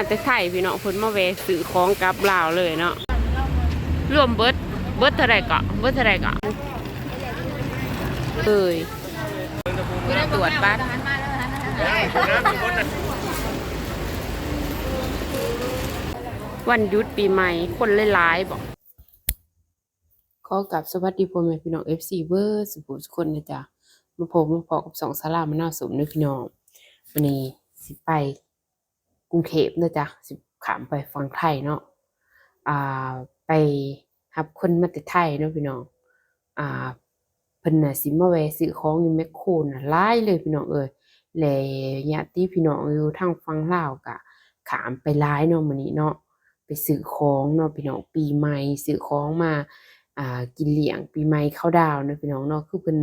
ແຕ່ໄທພີ່ນ້ອງ ເພິ່ນມາແວ່ຊື້ຂອງກັບລາວເລີຍເນາະ. ລວມເບິດ ເບິດເທົ່າໃດເກາະ? ເບິດເທົ່າໃດເກາະ? ເອີຍ ຕວດບັດ ວັນຢຸດປີໃໝ່ ຄົນຫຼາຍໆບໍ? ຂໍກາບສະຫວັດດີພໍ່ແມ່ພີ່ນ້ອງ ເອັຟຊີ ເບິດສູ່ຜູ້ສູ່ຄົນນະຈ໊ະ. ມາພົບມາພໍ້ກັບຊ່ອງສາລາມະນາວສົມເດີພີ່ນ້ອງ. ມື້ນີ້ຊິໄປກຸງເທບນະຈ໊ະ ຊິຂ້າມໄປຝັ່ງໄທເນາະ. ອ່າ ໄປຮັບຄົນມາແຕ່ໄທເນາະພີ່ນ້ອງ. ອ່າ ເພິ່ນນະຊິມາແວ່ຊື້ຂອງຢູ່ແມັກໂຄນະຫຼາຍເລີຍພີ່ນ້ອງເອີຍ. ແລະຍາດຕິພີ່ນ້ອງຢູ່ທາງຝັ່ງລາວກະຂ້າມໄປຫຼາຍເນາະມື້ນີ້ເນາະ. ໄປຊື້ຂອງເນາະພີ່ນ້ອງ ປີໃໝ່ ຊື້ຂອງມາ ອ່າ ກິນລ້ຽງປີໃໝ່ເຂົ້າດາວເນາະພີ່ນ້ອງເນາະ. ຄືເພິ່ນ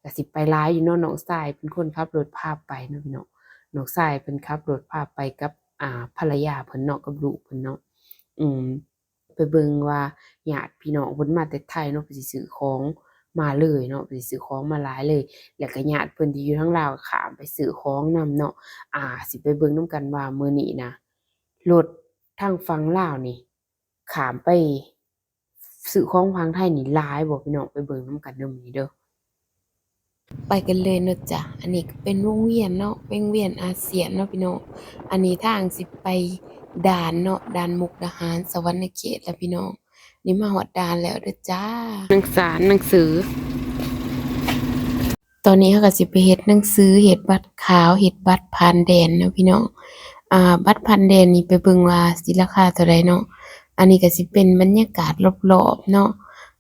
ກະຊິໄປຫຼາຍຢູ່ເນາະ ນ້ອງຊາຍເປັນຄົນຂັບລົດພາໄປເນາະພີ່ນ້ອງ. ນ້ອງຊາຍເພິ່ນຂັບລົດພາໄປກັບ ອ່າ ພັນລະຍາເພິ່ນເນາະ ກັບລູກເພິ່ນເນາະ. ອືມ ໄປເບິ່ງວ່າຍາດພີ່ນ້ອງເພິ່ນມາແຕ່ໄທເນາະ ເພິ່ນຊິຊື້ຂອງມາເລີຍເນາະ ເພິ່ນຊິຊື້ຂອງມາຫຼາຍເລີຍ. ແລ້ວກະຍາດເພິ່ນທີ່ຢູ່ທາງລາວຂ້າມໄປຊື້ຂອງນຳເນາະ. ອ່າ ຊິໄປເບິ່ງນຳກັນວ່າມື້ນີ້ນະ ລົດທາງຝັ່ງລາວນີ້ຂ້າມໄປຊື້ຂອງຝັ່ງໄທນີ້ຫຼາຍບໍ່ພີ່ນ້ອງ ໄປເບິ່ງນຳກັນເດີມື້ນີ້ເດີ. ໄປກັນເລີຍເນາະຈ້ະ. ອັນນີ້ກໍເປັນວົງວຽນເນາະ ວົງວຽນອາຊຽນເນາະພີ່ນ້ອງ. ອັນນີ້ທາງຊິໄປດ່ານເນາະ ດ່ານມຸກດາຫານ ສະຫວັນນະເຂດລະພີ່ນ້ອງ. ນີ້ມາຮອດດ່ານແລ້ວເດີຈ້າ ໜັງສານໜັງສື. ຕອນນີ້ເຮົາກໍຊິໄປເຮັດໜັງສື ເຮັດບັດຂາວ ເຮັດບັດຜ່ານແດນເນາະພີ່ນ້ອງ. ອ່າ ບັດຜ່ານແດນນີ້ໄປເບິ່ງວ່າຊິລາຄາເທົ່າໃດເນາະ. ອັນນີ້ກໍຊິເປັນບັນຍາກາດລອບໆເນາະ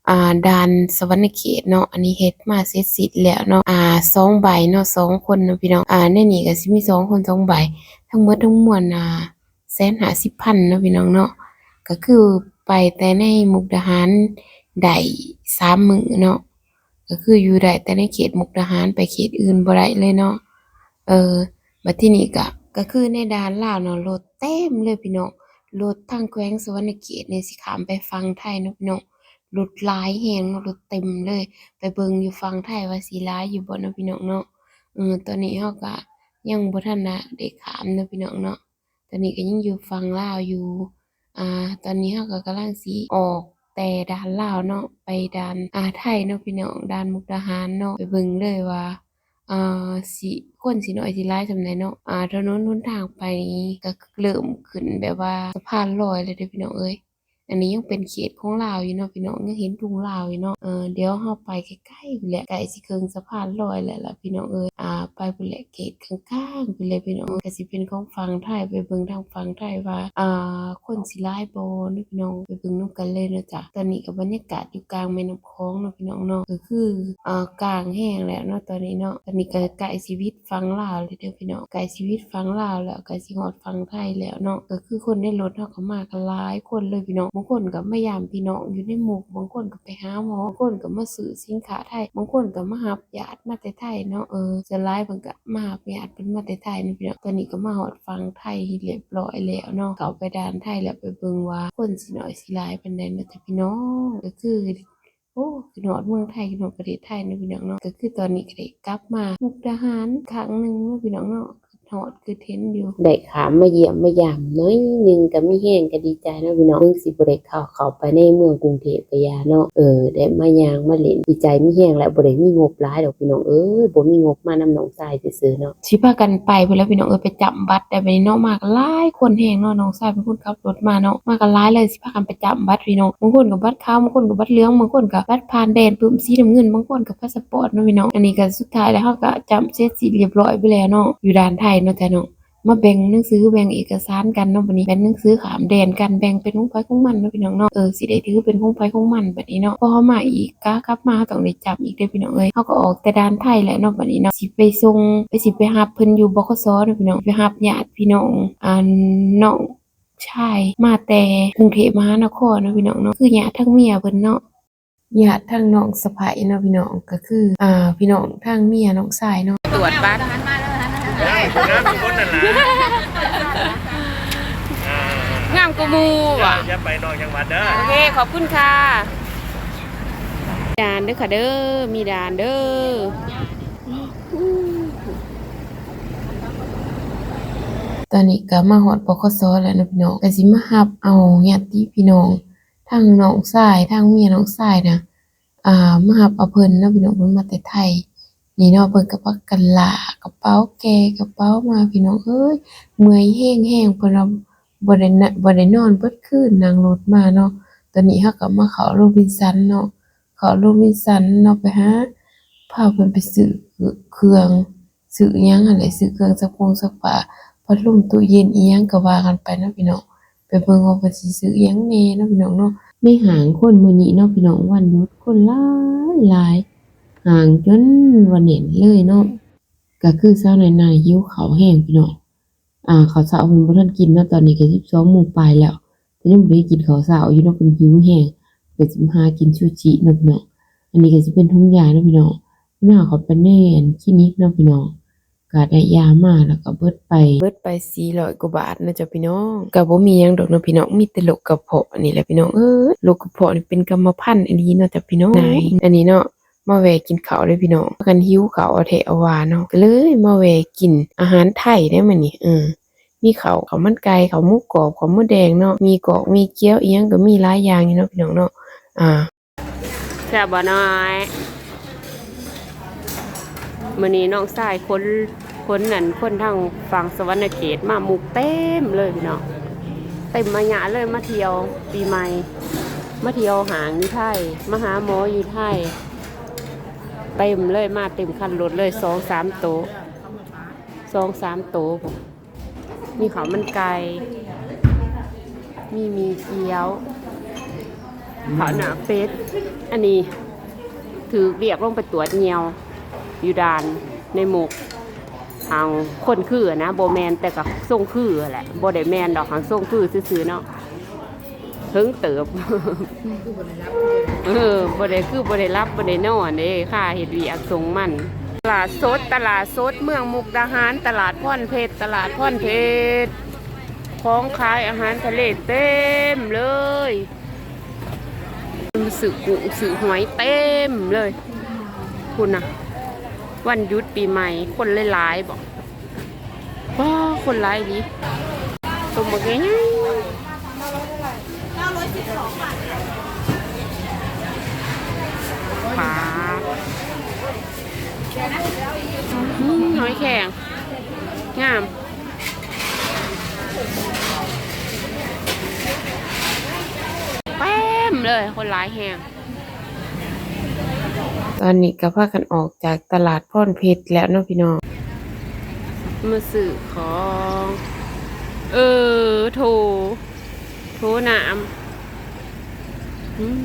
ອ່າ ດ່ານສະຫວັນນະເຂດເນາະ. ອັນນີ້ເຮັດມາເສັດສິ້ນແລ້ວເນາະ ອ່າ ສອງໃບເນາະ ສອງຄົນເນາະພີ່ນ້ອງ. ອ່າ ໃນນີ້ກໍຊິມີສອງຄົນສອງໃບ ທັງໝົດທັງມວນ ອ່າ ແສນຫ້າສິບພັນເນາະພີ່ນ້ອງເນາະ. ກໍຄືໄປແຕ່ໃນມຸກດາຫານໄດ້ສາມມື້ເນາະ ກໍຄືຢູ່ໄດ້ແຕ່ໃນເຂດມຸກດາຫານ ໄປເຂດອື່ນບໍ່ໄດ້ເລີຍເນາະ. ເອີ ບັດທີນີ້ກະ ກໍຄືໃນດ່ານລາວເນາະ ລົດເຕັມເລີຍພີ່ນ້ອງ. ລົດທາງແຂວງສະຫວັນນະເຂດນີ້ຊິຂ້າມໄປຝັ່ງໄທເນາະພີ່ນ້ອງ ລົດຫຼາຍແຮງເນາະ ລົດເຕັມເລີຍ. ໄປເບິ່ງຢູ່ຝັ່ງໄທວ່າຊິຫຼາຍຢູ່ບໍ່ເນາະພີ່ນ້ອງເນາະ. ເອີ ຕອນນີ້ເຮົາກະຍັງບໍ່ທັນນະໄດ້ຂ້າມເນາະພີ່ນ້ອງເນາະ. ຕອນນີ້ກໍຍັງຢູ່ຝັ່ງລາວຢູ່. ອ່າ ຕອນນີ້ເຮົາກໍກຳລັງຊິອອກແຕ່ດ່ານລາວເນາະ ໄປດ່ານ ອ່າ ໄທເນາະພີ່ນ້ອງ ດ່ານມຸກດາຫານເນາະ. ໄປເບິ່ງເລີຍວ່າ ອ່າ ຊິ ຄົນຊິໜ້ອຍຊິຫຼາຍສ່ຳໃດເນາະ. ອ່າ ຖະໜົນຫົນທາງໄປນີ້ກໍເລີ່ມຂຶ້ນແບບວ່າສະພານລອຍແລ້ວເດີພີ່ນ້ອງເອີຍ. ອັນນີ້ຍັງເປັນເຂດຂອງລາວຢູ່ເນາະພີ່ນ້ອງ ຍັງເຫັນທຸງລາວຢູ່ເນາະ. ເອີ ດຽວເຮົາໄປໃກ້ໆພຸ້ນແຫຼະ ໃກ້ຊິເຄິ່ງສະພານລອຍແລ້ວລະພີ່ນ້ອງເອີຍ. ອ່າ ໄປພຸ້ນແຫຼະ ເຂດກາງໆພຸ້ນແຫຼະພີ່ນ້ອງ. ກໍຊິເປັນຂອງຝັ່ງໄທ ໄປເບິ່ງທາງຝັ່ງໄທວ່າ ອ່າ ຄົນຊິຫຼາຍບໍ່ເນາະພີ່ນ້ອງ ໄປເບິ່ງນຳກັນເລີຍເນາະຈ້ະ. ຕອນນີ້ກໍບັນຍາກາດຢູ່ກາງແມ່ນ້ຳຂອງເນາະພີ່ນ້ອງເນາະ ກໍຄື ອ່າ ກາງແຮງແລ້ວເນາະຕອນນີ້ເນາະ. ຕອນນີ້ກໍໃກ້ຊິວິດ ຝັ່ງລາວແລ້ວເດີພີ່ນ້ອງ ໃກ້ຊິວິດຝັ່ງລາວແລ້ວ ໃກ້ຊິຮອດຝັ່ງໄທແລ້ວເນາະ. ກໍຄືຄົນໃນລົດເຮົາກໍມາກັນຫຼາຍຄົນເລີຍພີ່ນ້ອງ ບາງຄົນກໍມາຢາມພີ່ນ້ອງຢູ່ໃນມຸກ ບາງຄົນກໍໄປຫາໝໍ ບາງຄົນກໍມາຊື້ສິນຄ້າໄທ ບາງຄົນກໍມາຮັບຍາດມາແຕ່ໄທເນາະ. ເອີ ສ່ວນຫຼາຍເພິ່ນກໍມາຮັບຍາດເພິ່ນມາແຕ່ໄທເນາະພີ່ນ້ອງ. ຕອນນີ້ກໍມາຮອດຝັ່ງໄທຮຽບຮ້ອຍແລ້ວເນາະ ເຂົ້າໄປດ່ານໄທແລ້ວ ໄປເບິ່ງວ່າຄົນຊິໜ້ອຍຊິຫຼາຍປານໃດເນາະຈ້ະພີ່ນ້ອງ. ກໍຄື ໂອ້ ຄິດຮອດເມືອງໄທ ຄິດຮອດປະເທດໄທເນາະພີ່ນ້ອງເນາະ. ກໍຄືຕອນນີ້ກໍໄດ້ກັບມາມຸກດາຫານຄັ້ງໜຶ່ງເນາະພີ່ນ້ອງເນາະ ຄິດຮອດຄິດເຫັນຢູ່ ໄດ້ຂ້າມມາຢ້ຽມມາຢາມໜ້ອຍໜຶ່ງ ກໍມີແຮງ ກໍດີໃຈເນາະພີ່ນ້ອງ. ເຖິງຊິບໍ່ໄດ້ເຂົ້າ ເຂົ້າໄປໃນເມືອງກຸງເທບກໍຢ່າເນາະ ເອີ ໄດ້ມາຍ່າງມາຫຼິ້ນ ດີໃຈມີແຮງແຫຼະ. ບໍ່ໄດ້ມີງົບຫຼາຍດອກພີ່ນ້ອງເອີຍ ບໍ່ມີງົບ ມານຳນ້ອງຊາຍຊື່ໆເນາະ. ຊິພາກັນໄປພຸ້ນແຫຼະພີ່ນ້ອງເອີຍ ໄປຈັບບັດໄດ້ບັດນີ້ເນາະ. ມາກັນຫຼາຍຄົນແຮງເນາະ ນ້ອງຊາຍເປັນຄົນຂັບລົດມາເນາະ ມາກັນຫຼາຍເລີຍ. ພາກັນໄປຈັບບັດພີ່ນ້ອງ ບາງຄົນກໍບັດຂາວ ບາງຄົນກໍບັດເຫຼືອງ ບາງຄົນກໍບັດຜ່ານແດນປຶ້ມສີນ້ຳເງິນ ບາງຄົນກໍພາສະປອດເນາະພີ່ນ້ອງ. ອັນນີ້ກໍສຸດທ້າຍແລ້ວ ເຮົາກໍຈັບເສັດສິ້ນຮຽບຮ້ອຍໄປແລ້ວເນາະ ຢູ່ດ່ານໄທເນາະຈ້ະເນາະ. ມາແບ່ງໜັງສື ແບ່ງເອກະສານກັນເນາະ ບັດນີ້ແບ່ງໜັງສືຂ້າມແດນກັນ ແບ່ງເປັນຂອງໃຜຂອງມັນເນາະພີ່ນ້ອງເນາະ. ເອີ ຊິໄດ້ຖືເປັນຂອງໃຜຂອງມັນບັດນີ້ເນາະ. ພໍເຮົາມາອີກ ກະກັບມາເຮົາຕ້ອງໄດ້ຈັບອີກເດີພີ່ນ້ອງເອີຍ. ເຮົາກໍອອກແຕ່ດ່ານໄທແລ້ວເນາະ ບັດນີ້ເນາະ ຊິໄປສົ່ງ ໄປ ຊິໄປຮັບເພິ່ນຢູ່ ບຂສ ເນາະພີ່ນ້ອງ ໄປຮັບຍາດພີ່ນ້ອງ ອັນ ນ້ອງ ຊາຍມາແຕ່ກຸງເທບມະຫານະຄອນເນາະພີ່ນ້ອງເນາະ ຄືຍາດທາງເມຍເພິ່ນເນາະ ຍາດທາງນ້ອງສະໃພ້ເນາະພີ່ນ້ອງ ກໍຄື ອ່າ ພີ່ນ້ອງທາງເມຍນ້ອງຊາຍເນາະ. ຕວດບັດ ງາມກວ່າໝູ່ຫວາ? ຢ່າໄປນອກຈັງຫວັດເດີ. ໂອເຄ ຂອບຄຸນຄ່ະ. ດ່ານເດີຄ່ະເດີ ມີດ່ານເດີ. ຕອນນີ້ກໍມາຮອດ ບຂສ ແລ້ວເນາະພີ່ນ້ອງ ກໍຊິມາຮັບເອົາຍາດຕິພີ່ນ້ອງ ທັງນ້ອງຊາຍ ທັງເມຍນ້ອງຊາຍນະ ອ່າ ມາຮັບເອົາເພິ່ນເນາະພີ່ນ້ອງ ເພິ່ນມາແຕ່ໄທນີ້ເນາະ ເພິ່ນກໍພາກັນລາກກະເປົາ ແກ່ກະເປົາມາພີ່ນ້ອງເອີຍ ເມື່ອຍແຮງໆ ເພິ່ນວ່າບໍ່ໄດ້ນະ ບໍ່ໄດ້ນອນເບິດຄືນ ນັ່ງລົດມາເນາະ. ຕອນນີ້ເຮົາກໍມາເຂົ້າໂຣບິນສັນເນາະ ເຂົ້າໂຣບິນສັນເນາະ ໄປຫາ ພາເພິ່ນໄປຊື້ເຄື່ອງ ຊື້ຫຍັງຫັ້ນແຫຼະ ຊື້ເຄື່ອງຊັກຜົງຊັກຜ້າ ພັດລົມ ຕູ້ເຢັນ ອີ່ຫຍັງກໍວ່າກັນໄປເນາະພີ່ນ້ອງ. ໄປເບິ່ງວ່າເພິ່ນຊິຊື້ອີ່ຫຍັງແດ່ເນາະພີ່ນ້ອງເນາະ. ໃນຫ້າງຄົນມື້ນີ້ເນາະພີ່ນ້ອງ ວັນຢຸດຄົນຫຼາຍໆ ຫ້າງຈົນວ່າແໜ້ນເລີຍເນາະ. ກໍຄືສາວນ້ອຍນາຫິວເຂົ້າແຮງພີ່ນ້ອງ ອ່າ ເຂົ້າເຊົ້າເພິ່ນບໍ່ທັນກິນເນາະ ຕອນນີ້ກໍສິບສອງໂມງປາຍແລ້ວ ເພິ່ນຍັງບໍ່ໄດ້ກິນເຂົ້າເຊົ້າຢູ່ເນາະ ເພິ່ນຫິວແຮງ ກໍຊິມາຫາກິນຊູຊິເນາະພີ່ນ້ອງ. ອັນນີ້ກໍຊິເປັນຖົງຢາເນາະພີ່ນ້ອງ ນາເຂົ້າໄປໃນອັນຄລີນິກເນາະພີ່ນ້ອງ ກໍໄດ້ຢາມາ ແລ້ວກໍເບິດໄປ ເບິດໄປສີ່ຮ້ອຍກວ່າບາດເນາະເຈົ້າພີ່ນ້ອງ. ກໍບໍ່ມີຫຍັງດອກເນາະພີ່ນ້ອງ ມີແຕ່ໂລກກະເພາະນີ້ແຫຼະພີ່ນ້ອງເອີຍ ໂລກກະເພາະນີ້ເປັນກຳມະພັນອີ່ຫຼີເນາະເຈົ້າພີ່ນ້ອງ. ອັນນີ້ເນາະ ມາແວ່ກິນເຂົ້າເດ້ພີ່ນ້ອງ ພາກັນຫິວເຂົ້າເອົາແທ້ເອົາວ່າເນາະ ກໍເລີຍມາແວ່ກິນອາຫານໄທໄດ໋ມື້ນີ້ ເອີ ມີເຂົ້າ ເຂົ້າມັນໄກ່ ເຂົ້າໝູກອບ ເຂົ້າໝູແດງເນາະ ໝີ່ກອກ ໝີ່ກຽວ ອີ່ຫຍັງກໍມີຫຼາຍຢ່າງຢູ່ເນາະພີ່ນ້ອງເນາະ. ອ່າ ແຊບບໍ່ນ້ອຍ? ມື້ນີ້ນ້ອງຊາຍຂົນ ຂົນນັ້ນ ຄົນທາງຝັ່ງສະຫວັນນະເຂດມາມຸກເຕັມເລີຍພີ່ນ້ອງ ເຕັມມາຍະເລີຍ ມາທ່ຽວປີໃໝ່ ມາທ່ຽວຫ້າງຢູ່ໄທ ມາຫາໝໍຢູ່ໄທ ເຕັມເລີຍ ມາເຕັມຄັນລົດເລີຍ ສອງສາມໂຕ ສອງສາມໂຕພຸ້ນ. ມີເຂົ້າມັນໄກ່ ມີໝີ່ກຽວ ເຂົ້າໜ້າເປັດ. ອັນນີ້ຖືກລຽກລົງໄປກວດຍ່ຽວຢູ່ດ່ານໃນມຸກ ຫາງຄົນຄືນະ ບໍ່ແມ່ນ ແຕ່ກໍຊົງຄືຫັ້ນແຫຼະ ບໍ່ໄດ້ແມ່ນດອກ ຫາງຊົງຄືຊື່ໆເນາະ. ເຖິງເຕີບ ເອີ ບໍ່ໄດ້ ຄືບໍ່ໄດ້ຫຼັບບໍ່ໄດ້ນອນເດ້ ຄາເຮັດວຽກສົ່ງມັນ. ຕະຫຼາດສົດ ຕະຫຼາດສົດເມືອງມຸກດາຫານ ຕະຫຼາດພອນເພັດ ຕະຫຼາດພອນເພັດ ຂອງຂາຍອາຫານທະເລເຕັມເລີຍ ຊື້ກຸ້ງຊື້ຫອຍເຕັມເລີຍ ພຸ້ນນະ. ວັນຢຸດປີໃໝ່ ຄົນຫຼາຍໆບໍ? ວ້າ ຄົນຫຼາຍອີ່ຫຼີ ຕົວບັກໃຫຍ່ໆ ປາ ອືມ ຫອຍແຄງ ງາມ ເຕັມເລີຍ ຄົນຫຼາຍແຮງ. ຕອນນີ້ກໍພາກັນອອກຈາກຕະຫຼາດພອນເພັດແລ້ວເນາະພີ່ນ້ອງ ມາຊື້ຂອງ ເອີ ໂຖ ໂຖນ້ຳ ອືມ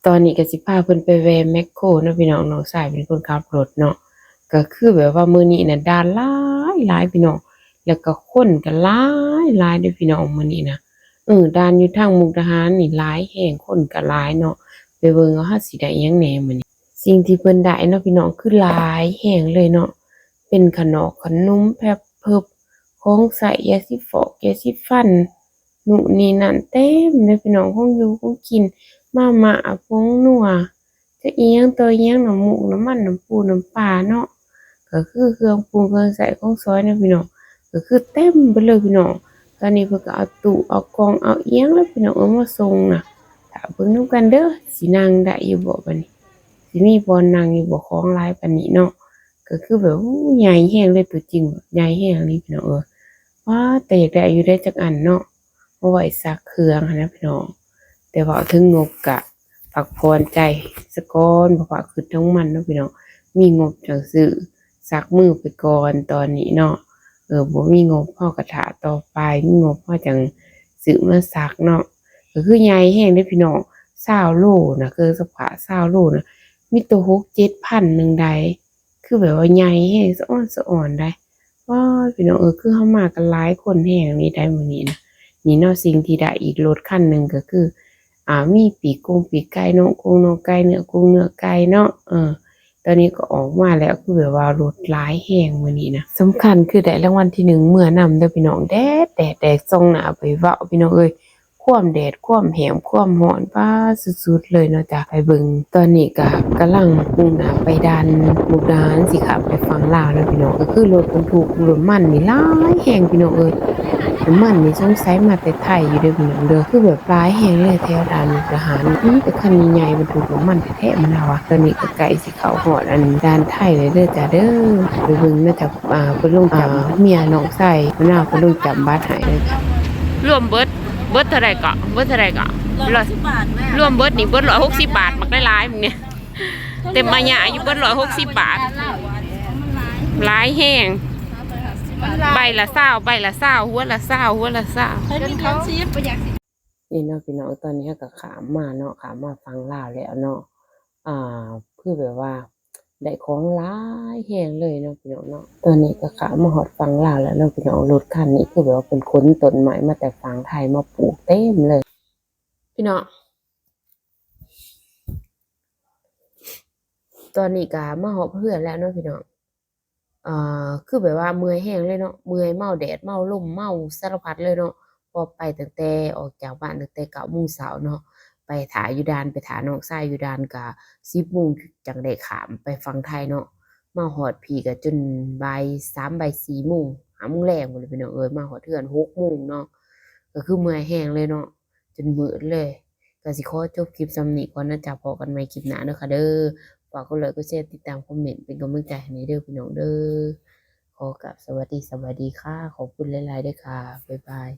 ຕອນນີ້ກໍຊິພາເພິ່ນໄປແວ່ແມັກໂຄເນາະພີ່ນ້ອງ ນ້ອງຊາຍເປັນຄົນຂັບລົດເນາະ. ກໍຄືແບບວ່າມື້ນີ້ນະດ່ານຫຼາຍໆ ພີ່ນ້ອງ ແລ້ວກໍຄົນກໍຫຼາຍໆເດ້ພີ່ນ້ອງ ມື້ນີ້ນະ. ເອີ ດ່ານຢູ່ທາງມຸກດາຫານນີ້ຫຼາຍແຮງ ຄົນກໍຫຼາຍເນາະ. ໄປເບິ່ງວ່າເຮົາຊິໄດ້ຫຍັງແດ່ມື້ນີ້. ສິ່ງທີ່ເພິ່ນໄດ້ເນາະພີ່ນ້ອງ ຄືຫຼາຍແຮງເລີຍເນາະ ເປັນຂະໜອກຂະໜົມ ແພັບເພິບ ຂອງໃຊ້ ຢາສີຟອກ ຢາສີຟັນ ນູ່ນນີ້ນັ້ນເຕັມເລີຍພີ່ນ້ອງ ຂອງຢູ່ຂອງກິນ ມາມ່າ ຜົງນົວ ຈັກອີ່ຫຍັງຕໍ່ອີ່ຫຍັງ ນ້ຳມູກນ້ຳມັນ ນ້ຳປູນ້ຳປາເນາະ ກໍຄືເຄື່ອງປຸງເຄື່ອງໃຊ້ຂອງຊອຍນະພີ່ນ້ອງ ກໍຄືເຕັມເບິດເລີຍພີ່ນ້ອງ. ຕອນນີ້ເພິ່ນກໍເອົາຕູ້ເອົາກ່ອງເອົາອີ່ຫຍັງແລ້ວພີ່ນ້ອງເອີຍ ມາສົ່ງນະ. ຖ້າເບິ່ງນຳກັນເດີ ຊິນັ່ງໄດ້ຢູ່ບໍ່ບາດນີ້ ຊິມີບ່ອນນັ່ງຢູ່ບໍ່ ຂອງຫຼາຍປານນີ້ເນາະ. ກໍຄືແບບ ໂອ້ ໃຫຍ່ແຮງເລີຍ ຕົວຈິງໃຫຍ່ແຮງນີ້ພີ່ນ້ອງເອີຍ. ວ້າ ແຕ່ຢາກໄດ້ຢູ່ໄດ໋ຈັກອັນເນາະ ເອົາໄວ້ຊັກເຄື່ອງຫັ້ນນະພີ່ນ້ອງ. ແຕ່ເວົ້າເຖິງງົບກະພັກຜ່ອນໃຈສາກ່ອນ ບໍ່ພາຄິດເຖິງມັນເນາະພີ່ນ້ອງ. ມີງົບຈັ່ງຊື້ ຊັກມືໄປກ່ອນຕອນນີ້ເນາະ. ເອີ ບໍ່ມີງົບເຮົາກໍຖ້າຕໍ່ໄປ ມີງົບເຮົາຈັ່ງຊື້ມາຊັກເນາະ. ກໍຄືໃຫຍ່ແຮງເດ້ພີ່ນ້ອງ ຊາວໂລນະ ເຄື່ອງຊັກຜ້າຊາວໂລນະ ມີແຕ່ຫົກເຈັດພັນໜຶ່ງໃດ ຄືແບບວ່າໃຫຍ່ແຮງ ສະອອນສະອອນໃດ໋. ວ້າ ພີ່ນ້ອງເອີຍ ຄືເຮົາມາກັນຫຼາຍຄົນແຮງນີ້ໄດ໋ມື້ນີ້ນະ. ນີ້ເນາະ ສິ່ງທີ່ໄດ້ອີກລົດຄັນໜຶ່ງກໍຄື ອ່າ ມີປີກກົງປີກໄກ່ ໜັງກົງໜັງໄກ່ ເນື້ອກົງເນື້ອໄກ່ເນາະ. ເອີ ຕອນນີ້ກໍອອກມາແລ້ວ ຄືແບບວ່າລົດຫຼາຍແຮງມື້ນີ້ນະ. ສຳຄັນຄືໄດ້ລາງວັນທີໜຶ່ງເມືອນຳເດີພີ່ນ້ອງ. ແດດ ແດດ ແດດສ່ອງໜ້າໄປເວົ້າ ພີ່ນ້ອງເອີຍ. ຄວາມແດດ ຄວາມແຫ້ງ ຄວາມຮ້ອນ ປາດ ສຸດໆ ເລີຍເນາະຈ້ະ. ໄປເບິ່ງ ຕອນນີ້ກະກຳລັງມຸ່ງໜ້າໄປດ່ານມຸກດາຫານ ຊິຂ້າມໄປຝັ່ງລາວເນາະພີ່ນ້ອງ. ກະຄືລົດບັນທຸກ ລົດນ້ຳມັນນີ້ຫຼາຍແຮງພີ່ນ້ອງເອີຍ. ນ້ຳມັນນີ້ສົງໄສມາແຕ່ໄທຢູ່ເດີພີ່ນ້ອງເດີ ຄືແບບຫຼາຍແຮງເລີຍແຖວດ່ານມຸກດາຫານ. ມີແຕ່ຄັນໃຫຍ່ໆ ບັນທຸກນ້ຳມັນແທ້ໆ ມັນວ່າ. ຕອນນີ້ກະໃກ້ຊິເຂົ້າຮອດອັນດ່ານໄທແລ້ວເດີຈ້ະເດີ. ໄປເບິ່ງເນາະຈ້ະ ອ່າ ເພິ່ນລົງຈັບ ອ່າ ເມຍນ້ອງຊາຍ ເພິ່ນເອົາ ເພິ່ນລົງຈັບບັດໃຫ້ເດີ. ລວມເບິດ ເບິດເທົ່າໃດເກາະ? ເບິດເທົ່າໃດເກາະ? ຮ້ອຍຫົກສິບບາດແມ່. ລວມເບິດນີ້ເບິດຮ້ອຍຫົກສິບບາດ. ບັກຫຼາຍໆ ບາດນີ້ ເຕັມອາຍະຢູ່ ເບິດຮ້ອຍຫົກສິບບາດ. ຫຼາຍແຮງ ໃບລະຊາວ ໃບລະຊາວ ຫົວລະຊາວ ຫົວລະຊາວ. ເພິ່ນມີເງິນສິບ ບໍ່ຢາກ ນີ້ເນາະພີ່ນ້ອງ ຕອນນີ້ເຮົາກະຂ້າມມາເນາະ ຂ້າມມາຝັ່ງລາວແລ້ວເນາະ. ອ່າ ຄືແບບວ່າໄດ້ຂອງຫຼາຍແຮງເລີຍເນາະພີ່ນ້ອງເນາະ. ຕອນນີ້ກະຂ້າມມາຮອດຝັ່ງລາວແລ້ວເນາະພີ່ນ້ອງ. ລົດຄັນນີ້ຄືແບບວ່າເພິ່ນຂົນຕົ້ນໄມ້ມາແຕ່ຝັ່ງໄທມາປູກເຕັມເລີຍພີ່ນ້ອງ. ຕອນນີ້ກະມາຮອດເຮືອນແລ້ວເນາະພີ່ນ້ອງ. ອ່າ ຄືແບບວ່າເມື່ອຍແຮງເລີຍເນາະ ເມື່ອຍ ເມົາແດດ ເມົາລົມ ເມົາສາລະພັດເລີຍເນາະ. ເພາະໄປຕັ້ງແຕ່ ອອກຈາກບ້ານຕັ້ງແຕ່ເກົ້າໂມງເຊົ້າເນາະ ໄປຖ້າຢູ່ດ່ານ ໄປຖ້ານ້ອງຊາຍຢູ່ດ່ານກະສິບໂມງຈັ່ງໄດ້ຂ້າມໄປຝັ່ງໄທເນາະ. ມາຮອດພີ້ກະຈົນບ່າຍສາມ ບ່າຍສີ່ໂມງ ຫ້າໂມງແລງພຸ້ນແຫຼະພີ່ນ້ອງເອີຍ. ມາຮອດເຮືອນຫົກໂມງເນາະ ກະຄືເມື່ອຍແຮງເລີຍເນາະ ຈົນມືດເລີຍ. ກະຊິຂໍຈົບຄລິບສ່ຳນີ້ກ່ອນນະຈ໊ະ ພໍ້ກັນໃໝ່ຄລິບໜ້າເດີຄ່ະເດີ. ຝາກກົດໄລກ໌ ກົດແຊ ຕິດຕາມ ຄອມເມັນ ເປັນກຳລັງໃຈໃຫ້ແດ່ເດີພີ່ນ້ອງເດີ. ຂໍກາບສະຫວັດດີ ສະບາຍດີຄ່ະ ຂອບຄຸນຫຼາຍໆເດີຄ່ະ ບາຍບາຍ.